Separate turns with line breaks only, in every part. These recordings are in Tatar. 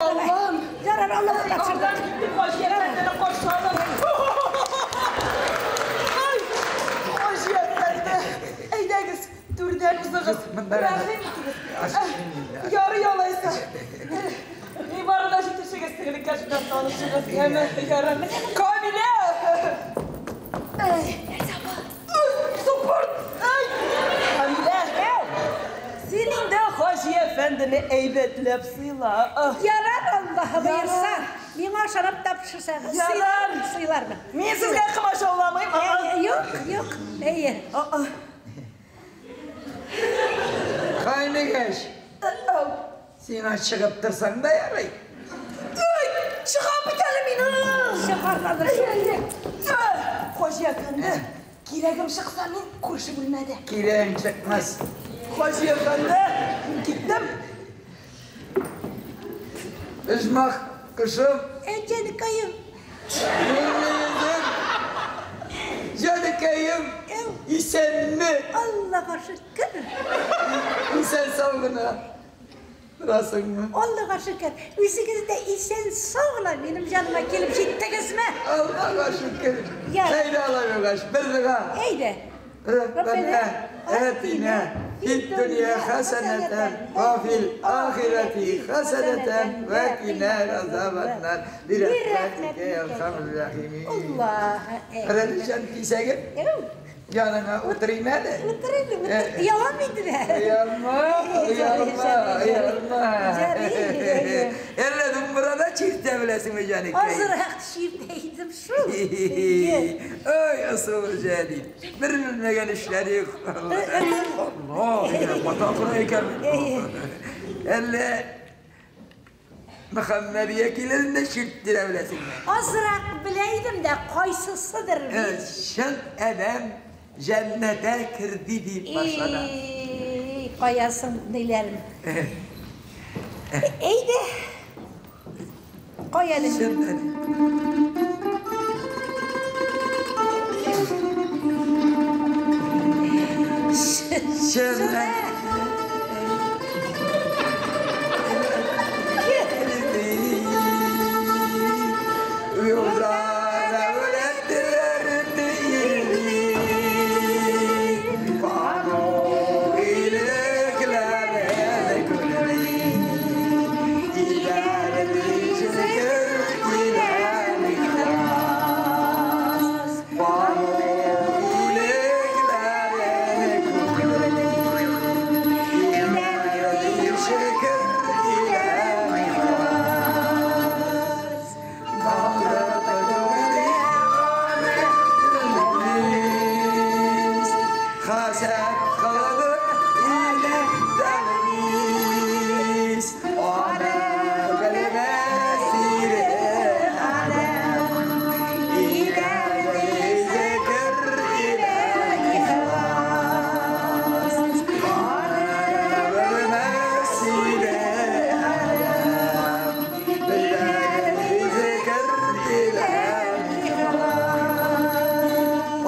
Аллам!
Ярар, Аллага тапшырдык.
Алдан киттем, Хаҗи әфәндене каршы алып. Ай, Хаҗи әфәнде, әйдәгез, түрдән узыгыз. Рәхим итегез. Ярый алайса. Ни барына җитешегез, тегелеккә шуннан танышыгыз. Яме, ярар. Камилә! Супорт! Ай! Камилә! Син инде Хаҗи әфәндене әйбәтләп сыйла.
Ярар, Аллаһы боерса, миңа ышанып тапшырсагыз,
Ярар.
сыйлармын.
Мин сезгә комачауламыйм.
Юк, юк, әйе.
Кайнегәш, сиңа чыгып торсаң да ярый.
Ай, чыгам бит әле мин.
Чыгарладыр шул.
Хаҗи әфәнде, кирәгем чыкса, мин күрше бүлмәдә.
Кирәгең чыкмас.
Хаҗи әфәнде, мин киттем.
Оҗмах кошым.
Әй, җаныкаем.
Нурлы йөзем. Җаныкаем, исәнме?
Аллага шөкер.
Исән сау гына торасыңмы?
Аллага шөкер. Үзегез дә исән сау гына минем җаныма килеп җиттегезме?
Аллага шөкер.
Ярар.
Әйдә алай булгач, бер дога.
Әйдә.
Раббана атина фид дөнья хәсәнәтән ва фил ахирәти хәсәнәтән ва кина азабаннар. Бирәхмәтикә я архамер рахимин.
Аллаһу
Хәзер җан кисәгем. Яныңа утырыйм әле.
Утыр инде, утыр. Оялам инде дә.
Оялма, оялма, оялма. Әллә думбырада чиртә беләсеңме, җанекәй?
Азрак чиртә идем шул.
Ой, ысулы җәдид. Бер белмәгән эшләр юк. Алла, бата кора икән. Әллә Мөхәммәдия килерен дә чирттерә беләсеңме?
Азрак белә идем дә, кайсысыдыр бит.
Чын адәм җәннәтә керде дип башлана.
И, каясың ниләрем. Әйдә. Кай әле?
Чын адәм. Чын адәм.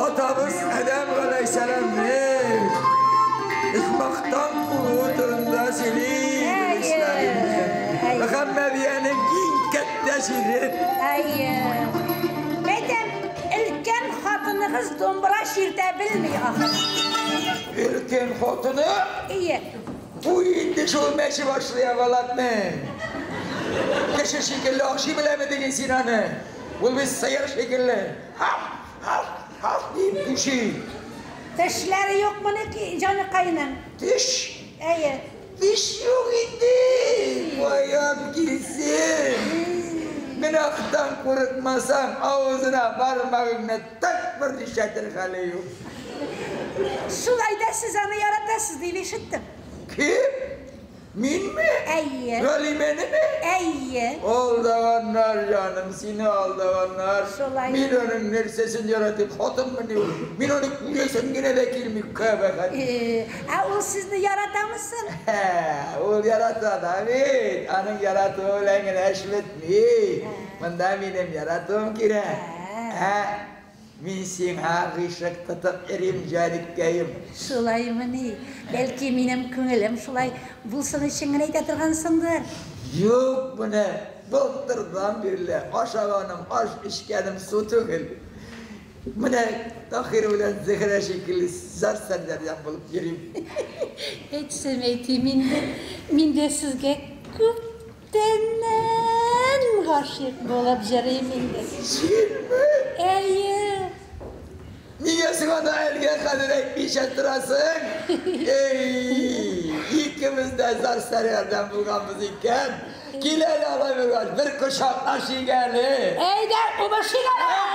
Атабыз Адәм галәйһиссәламнең оҗмахтан кууы турында сөйли
Әйе.
Мөхәммәдиянең иң кәттә җире.
Әйе. Мәйтәм, өлкән хатыныгыз думбыра чиртә белми ахыр.
Өлкән хатыны?
Әйе.
Бу инде шул мәче башлы ябалакны. Кеше шикелле ашый беләме диген син аны? Ул бит сыер шикелле. Һаф, һаф, һаф дип күши.
Тешләре юкмыни җаныкайның?
Теш?
Әйе.
Теш юк инде. Каян килсен? Гөнаһтан курыкмасаң, авызына бармагыңны так бер нишләтер хәле юк.
Шулай да сез аны яратасыз дип ишеттем.
Кем? Минме?
Әйе.
Галимәнеме?
Әйе.
Алдаганнар, җаным, сине алдаганнар.
Шулай.
Мин аның нәрсәсен яратып, хатынмыни ул? Мин аны күрәсем генә дә килми, кабахәт.
Ә ул сезне яратамы соң?
Һә, ул ярата да бит. Аның яратуы белән генә эш бетми. Монда минем яратуым кирәк. Ә мин сиңа гыйшык тотып йөрим, җаниккәем.
Шулаймыни? Бәлки минем күңелем шулай булсын өчен генә әйтә торгансыңдыр.
Юк, менә былтырдан бирле ашаганым аш, эчкәнем су түгел. Менә Таһир белән Зөһрә шикелле зар сәрләрдән булып йөрим.
Әйтсәм әйтим инде, мин дә сезгә күптәннән гашыйк булып йөрим инде.
Синме?
Әйе.
Нигә соң аны әлегә кадәр әйтмичә торасың? Эй, икебез дә зар сәрләрдән булганбыз икән. Кил әле алай булгач, бер кочаклашыйк әле.
Әйдә, үбешик әле.